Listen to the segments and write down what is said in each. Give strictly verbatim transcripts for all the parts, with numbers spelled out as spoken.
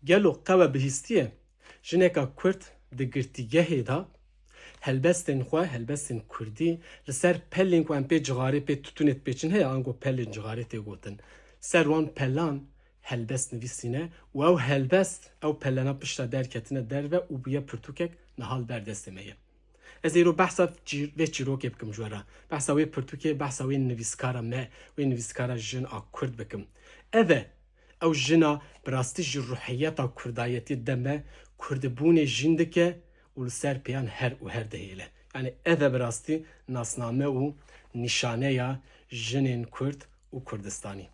Gelo qewe bihîstiye jineka Kurd di girtîgehê de helbestên xwe, helbestên Kurdî li ser pelên ku em pê cixarê, pê titûnê dipêçin heye, ango pelên cixarê tê gotin, ser wan pelan helbest nivîsîne û ew helbest, ew pelena pişta derketine derve û bûye pirtûkek niha li ber destê me ye. Ez ê îro behsa çî-, vê çîrokê bikim ji we re. Behsa wê pirtûkê, behsa wê nivîskara me, wê nivîskara jin a Kurd bikim. Ev e, ew jina bi rastî ji ruhiyeta kurdayetiyê dide me, kurdibûnê jîn dike û li ser pêyan her û her dihêle. Yanî ev e bi rastî nasname û nîşaneya jinên Kurd û Kurdistanî.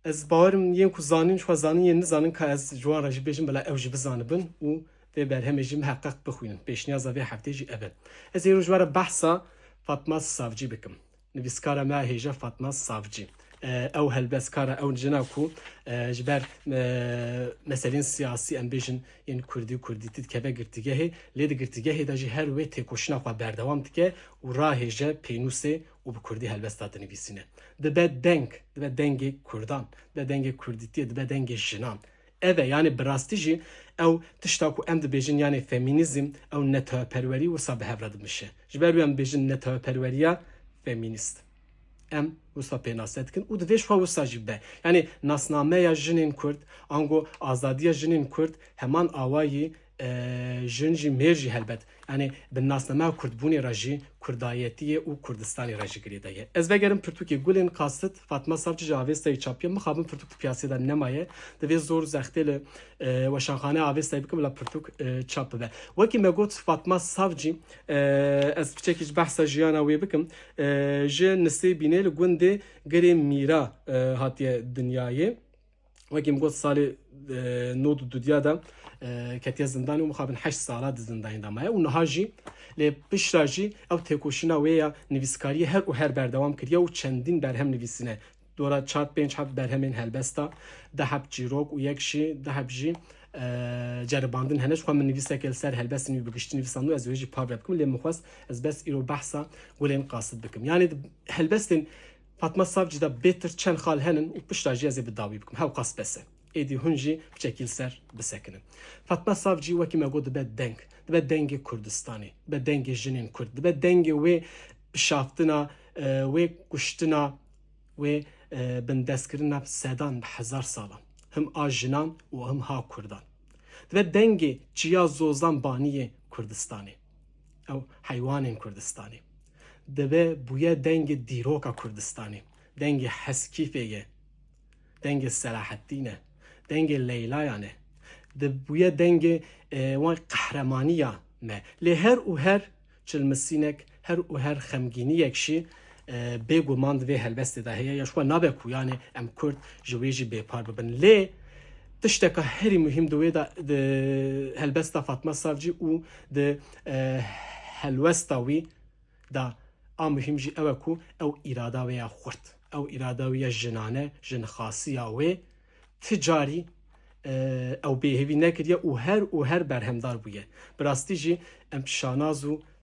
Ez bawerim yên ku zanîn, ji xwe zanîn, yên nizanin ka ez ji wan re jî bêjim, bila ew jî bizanibin û vê berhemê jî miheqeq bixwînin. Pêşniyaza vê heftê jî ev e. Ez ê îro ji we re behsa Fatma Savcî bikim. Nivîskara me ya hêja Fatma Savcî. E, ew helbestkara, ew jina ku, e, ji ber, e, meselên siyasî, em bêjin, yên kurdî û kurdîtî dikeve girtîgehê, lê di girtîgehê de jî her wê têkoşîna xwe berdewam dike û rahêje pênûsê û bi kurdî helbesta dinivîsîne. Dibe deng, dibe dengê kurdan, dibe dengê kurdîtiyê, dibe dengê jinan. Ev e, yanî bi rastî jî ew tişta ku em dibêjin, yanî femînîzm, ew neteweperwerî wisa bi hev re dimişe. Ji ber wê em dibêjin neteweperweriya femînîst. Em wisa pênase dikin û divê ji xwe wisa jî be. Yanî nasnameya jinên Kurd, ango azadiya jinên Kurd heman awayî, e, jin jî mêr jî helbet. Yanî bi nasnameya Kurdbûnê re jî, Kurdayetiyê û Kurdistanê re jî girêdayî ye. Ez vegerim pirtûkê Gulên Qasit, Fatma Savcî ji Avestayê çapiye. Mixabin pirtûk di piyasê de nemaye. Divê zor zextê li, e, weşanxaneya Avestayê bikim bila pirtûk, e, çap bibe. Wekî me got, Fatma Savcî, e, ez piçekî ji behsa jiyana wê bikim, e, ji Nisê Bînê li gundê Girê Mîra, e, hatiye dinyayê. Wekî min got, salê, e, nod û dudiya de, e, ketiye zindanê û mixabin heşt sala di zindanê de maye û niha jî, lê pişta jî ew têkoşîna wê ya nivîskariyê her û her berdewam kiriye û çendîn berhem nivîsîne. Dora çar pênc heb berhemên helbesta, du heb çîrok û yek jî, du heb jî, e, ceribandin hene. Ji xwe min nivîseke li ser helbestên wî bi giştî nivîsandin û ez wê jî parve bikim, lê min xwest ez bes îro behsa Gulên Qasit bikim. Yanî di helbestên Fatma Savcî de bêtir çend xal henin û pişta jî ez ê bi dawî bikim. Hewqas bes e. Êdî hûn jî piçekî li ser bisekinin. Fatma Savcî, wekî me got, dibe deng. Dibe dengê Kurdistanê. Dibe dengê jinên Kurd. Dibe dengê wê bişaftina, e, wê kuştina, wê, e, bindestkirina sedan, bi hezar salan. Him a jinan û him ha Kurdan. Dibe dengê çiya zozan baniyê Kurdistanê. Ew heywanên Kurdistanê. Dibe bûye dengê dîroka Kurdistanê. Dengê Heskîfê ye. Dengê Selahettîn e. Dengê Leylayan e. Dibûye dengê, e, wan qehremaniya me. Lê her û her çilmisînek, her û her xemgîniyek jî, e, bêguman di vê helbestê de heye. Ya ji xwe nabe ku, yanî, em Kurd ji wê jî bêpar bibin. Lê tişteka herî muhîm di wê de, di helbesta Fatma Savcî û di, e, helwesta wî de a muhîm jî ew e ku ew îrada wê ya xurt, ew îrada wê ya jinane, jinxasiya wê ti carî, e, ew bêhêvî nekiriye û her û her berhemdar bûye. Bi rastî jî em şanaz û